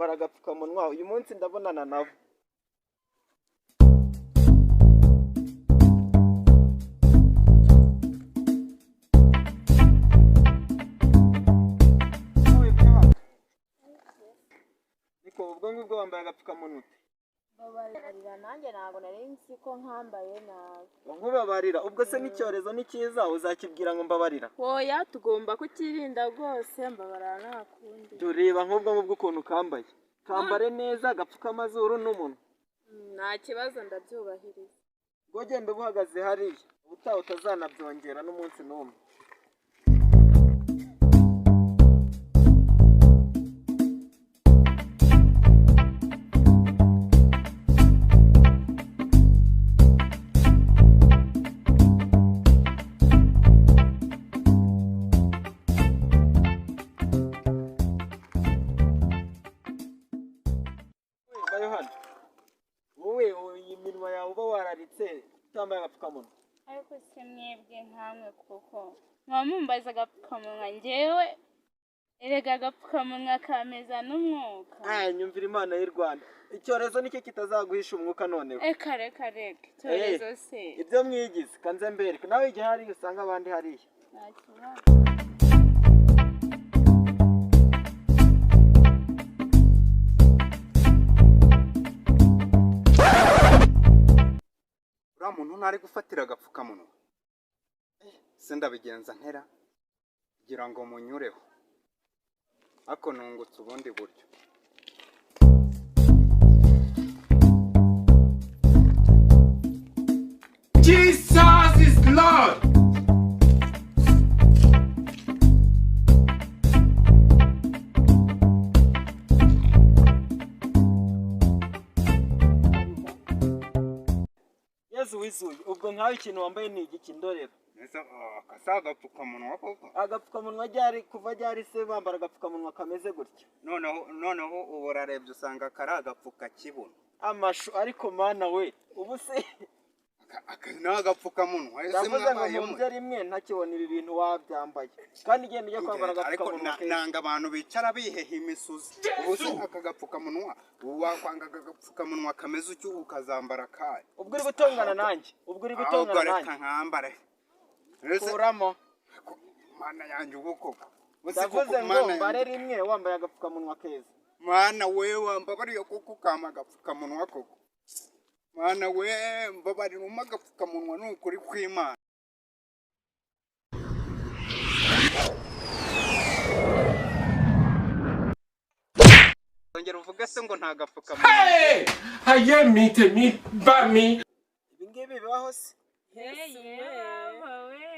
Kwambara agapfukamunwa, uyu munsi ndabonana nabo. Niko ubwo ngubwo wambaye agapfukamunwa ute? Mbabarira, nanjye ntabwo nari nzi ko nkambaye nabi. Nkubabarira ubwo se n'icyorezo ni cyiza uzakibwira ngo mbabarira? Oya, tugomba kukirinda rwose, mbabarira nta kundi. Tureba nk'ubwo ngubwo ukuntu kambaye, kambare neza gapfuka amazuru n'umunwa. Nta kibazo, ndabyubahiriza. Ubwo genda uba uhagaze hariya, ubutaha utazanabyongera n'umunsi n'umwe. Vayo hano wowe, iyi minwa yawe uba wararitse utambaye agapfukamunwa. Ariko se mwebwe nkamwe koko muba mumbaza agapfukamunwa? Njyewe erega agapfukamunwa kameza n'umwuka. Aya, nyumvira Imana y'u Rwanda, icyorezo nicyo kitazaguhisha umwuka noneho. Eka reka reka, icyorezo se? Ibyo mwigize kanze mbereke nawe igihe hariya usanga abandi hariya. Nta kibazo. Uriya muntu ntari gufatira agapfukamunwa se, ndabigenza ntera kugira ngo munyureho, ariko nungutse ubundi buryo. Jesus is Lord. Yezu wizuye, ubwo nkawe ikintu wambaye ni igiki? Ndorera. Ese aka si agapfukamunwa koko? Agapfukamunwa ryari? Kuva ryari se bambara agapfukamunwa kameze gutya? Noneho ubu urarebye usanga kari agapfuka kibuno. Amashu, ariko Mana we, ubu se Aka ni agapfukamunwa ese? Ndavuze ngo Mwabaye mumbye rimwe ntakibona ibi bintu wabyambaye, kandi genda ujya kwambara ariko agapfukamunwa keza. Nanga abantu bicara biheha imisuzi. Ubu se aka gapfukamunwa, ubu wakwanga aka gapfukamunwa kameze utyo ukazambara kayo? Ubwo uri gutongana nanjye, ubwo uri Ahubwo gutongana reka nanjye. nkambare. Ese Kuramo. Mana yanjye, ubu koko, ubu se Ndavuze koko ngo Mana mbare yanjye. rimwe wambaye agapfukamunwa keza. Mana we, wambabariye koko ukampa agapfukamunwa koko? Mana we, mbabarira umpe agapfukamunwa, ni ukuri kw'Imana. Ongera uvuge se ngo nta gapfukamunwa. Hey! Ayé mi tèmi bá mi. Ibi ngibi bibaho se? Yesu we.